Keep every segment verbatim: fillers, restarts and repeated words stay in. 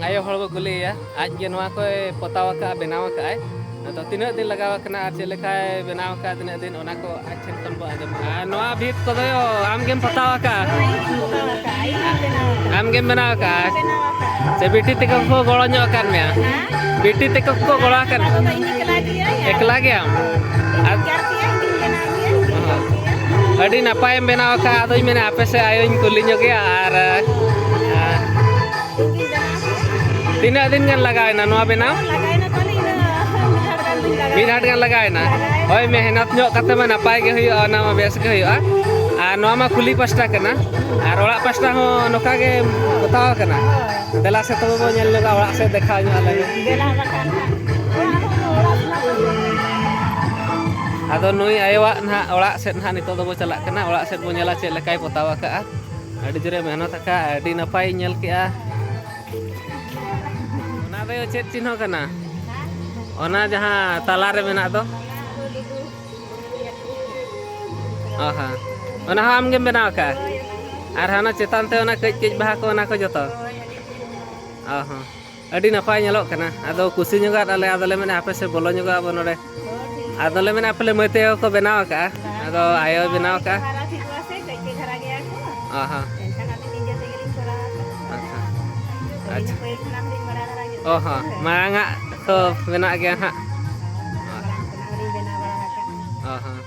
ᱟᱭᱳ ᱦᱚᱲ ᱵᱚ ᱠᱩᱞᱤᱭᱮᱭᱟ, ᱟᱡ ᱜᱮ ᱱᱚᱣᱟ ᱠᱚᱭ ᱯᱚᱛᱟᱣ ᱟᱠᱟᱫᱼᱟ, ᱵᱮᱱᱟᱣ ᱟᱠᱟᱫᱼᱟᱭ᱾ ᱟᱫᱚ ᱛᱤᱱᱟᱹᱜ ᱫᱤᱱ ᱞᱟᱜᱟᱣ ᱟᱠᱟᱱᱟ ᱟᱨ ᱪᱮᱫ ᱞᱮᱠᱟᱭ ᱵᱮᱱᱟᱣ ᱟᱠᱟᱫᱼᱟ, ᱛᱤᱱᱟᱹᱜ ᱫᱤᱱ, ᱚᱱᱟ ᱠᱚ ᱟᱡ ᱴᱷᱮᱱ ᱠᱷᱚᱱ ᱵᱚ ᱟᱸᱡᱚᱢᱟ᱾ ᱟᱨ ᱱᱚᱣᱟ ᱵᱷᱤᱛ ᱠᱚᱫᱚ ᱟᱢ ᱜᱮᱢ ᱯᱚᱛᱟᱣ ᱟᱠᱟᱫᱼᱟ? ᱦᱳᱭ, ᱤᱧ ᱜᱤᱧ ᱯᱚᱛᱟᱣ ᱟᱠᱟᱫᱼᱟ, ᱤᱧ ᱜᱤᱧ ᱵᱮᱱᱟᱣ ᱟᱠᱟᱫᱼᱟ᱾ ᱟᱢ ᱜᱮᱢ ᱵᱮᱱᱟᱣ ᱟᱠᱟᱫᱼᱟ? ᱵᱮᱱᱟᱣ ᱟᱠᱟᱫᱼᱟ᱾ ᱥᱮ ᱵᱤᱴᱤ ᱛᱟᱠᱚ ᱠᱚ ᱜᱚᱲᱚ ᱧᱚᱜ ᱟᱠᱟᱫ ᱢᱮᱭᱟ? ᱦᱮᱸ? ᱵᱤᱴᱤ ᱛᱟᱠᱚ ᱠᱚ ᱜᱚᱲᱚ ᱟᱠᱟᱫ ᱚᱱᱟ ᱠᱚᱫᱚ ᱤᱧ ᱮᱠᱞᱟ ᱜᱤᱭᱟᱹᱧ᱾ ᱮᱠᱞᱟ ᱜᱮᱭᱟᱢ? ᱟᱨ ᱤᱧ ᱜᱮᱭᱟ, ᱤᱧ ᱜᱤᱧ ᱵᱮᱱᱟᱣ ᱜᱮᱭᱟ, ᱤᱧ ᱜᱤᱧ ᱦᱚᱸ᱾ ᱵᱮᱱᱟᱣ ᱜᱮᱭᱟ᱾ ᱟᱹᱰᱤ ᱱᱟᱯᱟᱭᱮᱢ ᱵᱮᱱᱟᱣ ᱟᱠᱟᱫᱼᱟ᱾ ᱟᱫᱚᱧ ᱢᱮᱱᱟ ᱦᱟᱯᱮ ᱥᱮ ᱟᱭᱳᱧ ᱠᱩᱞᱤ ᱧᱚᱜᱮᱭᱟ᱾ ᱟᱨ, ᱟᱨ ᱤᱧ ᱜᱤᱧ ᱵᱮᱱᱟᱣ ᱠᱮᱫᱟ᱾ ᱛᱤᱱᱟᱹᱜ ᱫᱤᱱ ᱜᱟᱱ ᱞᱟᱜᱟᱣᱮᱱᱟ ᱱᱚᱣᱟ ᱵᱮᱱᱟᱣ? ᱞᱟᱜᱟᱣᱮᱱᱟ ᱛᱟᱞᱮ ᱤᱱᱟᱹ ᱢᱤᱫ ᱦᱟᱴ ᱜᱟᱱ ᱫᱚᱧ ᱞᱟᱜᱟᱣ ᱢᱤᱫ ᱦᱟᱴ ᱜᱟᱱ ᱞᱟᱜᱟᱣᱮᱱᱟ᱾ ᱞᱟᱜᱟᱣᱮᱱᱟ᱾ ᱦᱳᱭ, ᱢᱮᱦᱱᱚᱛ ᱧᱚᱜ ᱠᱟᱛᱮ ᱢᱟ ᱱᱟᱯᱟᱭ ᱜᱮ ᱦᱩᱭᱩᱜᱼᱟ, ᱚᱱᱟ ᱢᱟ ᱵᱮᱥ ᱜᱮ ᱦᱩᱭᱩᱜᱼᱟ᱾ ᱟᱨ ᱱᱚᱣᱟ ᱢᱟ ᱠᱩᱞᱦᱤ ᱯᱟᱥᱴᱟ ᱠᱟᱱᱟ, ᱟᱨ ᱚᱲᱟᱜ ᱯᱟᱥᱴᱟ ᱦᱚᱸ ᱱᱚᱝᱠᱟ ᱜᱮ ᱯᱚᱛᱟᱣ ᱠᱟᱱᱟ᱾ ᱦᱳᱭ᱾ ᱫᱮᱞᱟ ᱥᱮ ᱛᱚᱵᱮ ᱵᱚ ᱧᱮᱞ ᱧᱚᱜᱟ, ᱚᱲᱟᱜ ᱥᱮᱫ ᱫᱮᱠᱷᱟᱣ ᱧᱚᱜ ᱟᱞᱮ ᱢᱮ᱾ ᱫᱮᱞᱟ ᱵᱟᱠᱷᱟᱱ ᱦᱟᱸᱜ᱾ ᱚᱲᱟᱜ ᱦᱚᱸ ᱚᱲᱟᱜ ᱥᱮᱱᱟᱜ ᱵᱚᱱ ᱧᱮᱞᱟ᱾ ᱟᱫᱚ ᱱᱩᱭ ᱟᱭᱳᱣᱟᱜ ᱱᱟᱦᱟᱜ ᱚᱲᱟᱜ ᱥᱮᱫ ᱱᱟᱦᱟᱜ ᱱᱤᱛᱚᱜ ᱫᱚᱵᱚ ᱪᱟᱞᱟᱜ ᱠᱟᱱᱟ, ᱚᱲᱟᱜ ᱥᱮᱫ ᱵᱚ ᱧᱮᱞᱟ ᱪᱮᱫ ᱞᱮᱠᱟᱭ ᱯᱚᱛᱟᱣ ᱟᱠᱟᱜᱼᱟ᱾ ᱟᱹᱰᱤ ᱡᱳᱨᱮ ᱢᱮᱦᱱᱚᱛ ᱟᱠᱟᱫᱼᱟ, ᱟᱹᱰᱤ ᱱᱟᱯᱟᱭᱤᱧ ᱧᱮᱞ ᱠᱮᱜᱼᱟ᱾ ᱚᱱᱟ ᱫᱚ ᱪᱮᱫ ᱪᱤᱱᱦᱟᱹ ᱠᱟᱱᱟ? ᱚᱱᱟ ᱡᱟᱦᱟᱸ ᱛᱟᱞᱟ ᱨᱮ ᱢᱮᱱᱟᱜ ᱫᱚ? ᱚ ᱦᱚᱸ, ᱚᱱᱟ ᱦᱚᱸ ᱟᱢ ᱜᱮᱢ ᱵᱮᱱᱟᱣ ᱟᱠᱟᱫᱼᱟ? ᱟᱨ ᱦᱟᱱᱟ ᱪᱮᱛᱟᱱ ᱛᱮ ᱚᱱᱟ ᱠᱟᱹᱡ ᱠᱟᱹᱡ ᱵᱟᱦᱟ ᱠᱚ, ᱚᱱᱟ ᱠᱚ ᱡᱚᱛᱚ? ᱚ ᱦᱚᱸ, ᱟᱹᱰᱤ ᱱᱟᱯᱟᱭ ᱧᱮᱞᱚᱜ ᱠᱟᱱᱟ᱾ ᱟᱫᱚ ᱠᱩᱥᱤ ᱧᱚᱜᱟᱜ ᱟᱞᱮ, ᱟᱫᱚᱞᱮ ᱢᱮᱱᱟ ᱦᱟᱯᱮ ᱥᱮ ᱵᱚᱞᱚ ᱧᱚᱜᱚᱜ ᱟᱵᱚ ᱱᱚᱰᱮ᱾ ᱟᱫᱚᱞᱮ ᱢᱮᱱᱟ ᱟᱯᱮ ᱞᱮ ᱢᱟᱹᱭ ᱛᱮᱭᱟᱜ ᱠᱚ ᱵᱮᱱᱟᱣ ᱟᱠᱟᱫᱼᱟ, ᱟᱫᱚ ᱟᱭᱳᱭ ᱵᱮᱱᱟᱣ ᱟᱠᱟᱫᱼᱟ᱾ ᱦᱟᱨᱟ ᱴᱷᱤᱠᱚᱜᱼᱟ ᱥᱮ, ᱠᱟᱹᱡ ᱠᱟᱹᱡ ᱫᱷᱟᱨᱟ ᱜᱮᱭᱟ ᱠᱚ᱾ ᱚ ᱦᱚᱸ᱾ ᱮᱱᱠᱷᱟᱱ ᱟᱹᱞᱤᱧ ᱱᱤᱡᱮ ᱛᱮᱜᱮᱞᱤᱧ ᱠᱚᱨᱟᱣ ᱟᱠᱟᱫᱼᱟ᱾ ᱟᱪᱪᱷᱟ᱾ ᱟᱹᱞᱤᱧ ᱟᱪᱪᱷᱟ᱾ ᱯᱟᱹᱦᱤᱞ ᱠᱷᱚᱱᱟᱜ ᱦᱚᱸᱞᱤᱧ ᱵᱟᱲᱟᱭ ᱫᱷᱟᱨᱟ ᱧᱚᱜ ᱚ ᱜᱮᱭᱟ ᱦᱚᱸ, ᱥᱮ᱾ ᱢᱟᱲᱟᱝ ᱟᱜ ᱠᱚ ᱢᱮᱱᱟᱜ ᱜᱮᱭᱟ ᱦᱟᱸᱜ᱾ ᱢᱟᱲᱟᱝ ᱠᱷᱚᱱᱟᱜ ᱦᱚᱸᱞᱤᱧ ᱵᱮᱱᱟᱣ ᱵᱟᱲᱟ ᱟᱠᱟᱫᱼᱟ᱾ ᱚ ᱦᱚᱸ᱾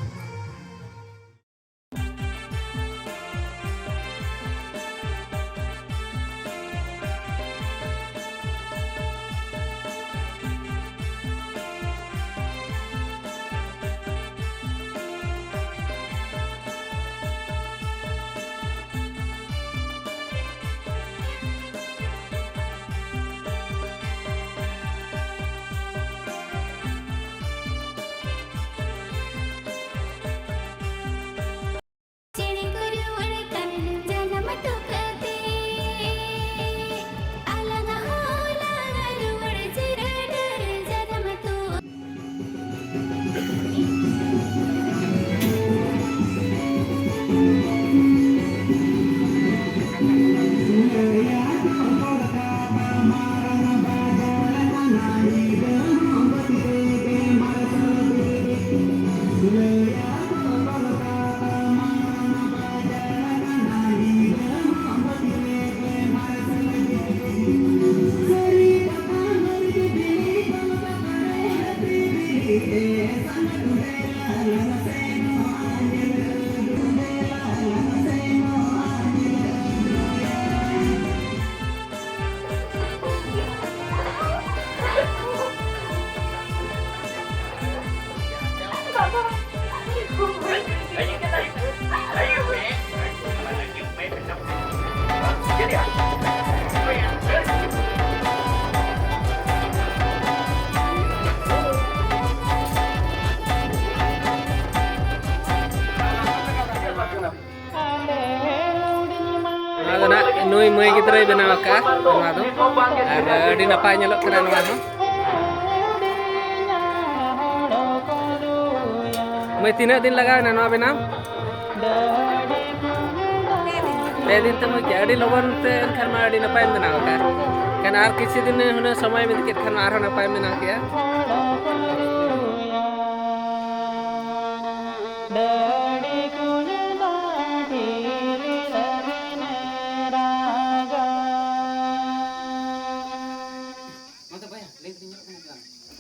ᱱᱚᱣᱟ ᱫᱚ ᱱᱟᱜ ᱱᱩᱭ ᱢᱟᱹᱭ ᱜᱤᱫᱽᱨᱟᱹᱭ ᱵᱮᱱᱟᱣ ᱟᱠᱟᱫᱼᱟ ᱱᱚᱣᱟ ᱫᱚ, ᱟᱨ ᱟᱹᱰᱤ ᱱᱟᱯᱟᱭ ᱧᱮᱞᱚᱜ ᱠᱟᱱᱟ ᱱᱚᱣᱟ ᱦᱚᱸ᱾ ᱢᱟᱹᱭ, ᱛᱤᱱᱟᱹᱜ ᱫᱤᱱ ᱞᱟᱜᱟᱣ ᱮᱱᱟ ᱱᱚᱣᱟ ᱵᱮᱱᱟᱣ? ᱯᱮ ᱫᱤᱱ ᱛᱮ ᱢᱟᱹᱭ, ᱟᱹᱰᱤ ᱞᱚᱜᱚᱱ ᱛᱮ ᱮᱱᱠᱷᱟᱱ ᱢᱟ ᱟᱹᱰᱤ ᱱᱟᱯᱟᱭᱮᱢ ᱵᱮᱱᱟᱣ ᱟᱠᱟᱫᱼᱟ᱾ ᱮᱱᱠᱷᱟᱱ ᱟᱨ ᱠᱤᱪᱷᱩ ᱫᱤᱱ ᱦᱩᱱᱟᱹᱝ ᱥᱚᱢᱚᱭ ᱮᱢ ᱤᱫᱤ ᱠᱮᱫ ᱠᱷᱟᱱ ᱢᱟ ᱟᱨᱦᱚᱸ ᱱᱟᱯᱟᱭᱮᱢ ᱵᱮᱱᱟᱣ ᱠᱮᱭᱟ᱾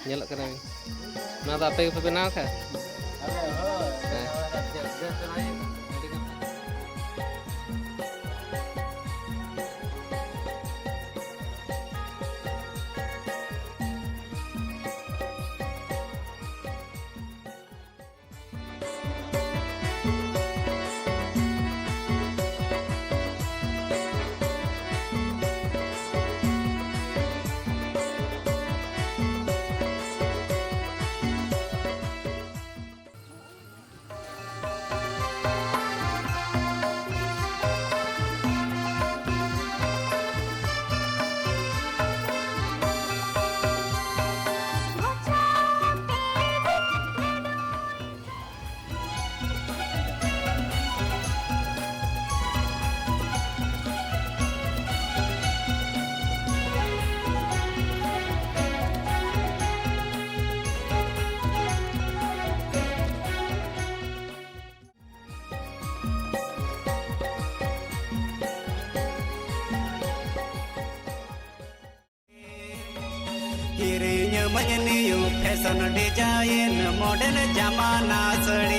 ᱧᱮᱞᱚᱜ ᱠᱟᱱᱟ᱾ ᱱᱚᱣᱟ ᱫᱚ ᱟᱯᱮ ᱜᱮᱯᱮ ᱵᱮᱱᱟᱣ ᱟᱠᱟᱫᱼᱟ? ᱦᱮᱸ᱾ ᱢᱟᱹᱭ ᱱᱤᱭᱩ ᱯᱷᱮᱥᱚᱱ ᱰᱤᱡᱟᱭᱤᱱ ᱢᱚᱰᱮᱞ ᱡᱟᱢᱟᱱᱟ ᱥᱟᱹᱲᱤ᱾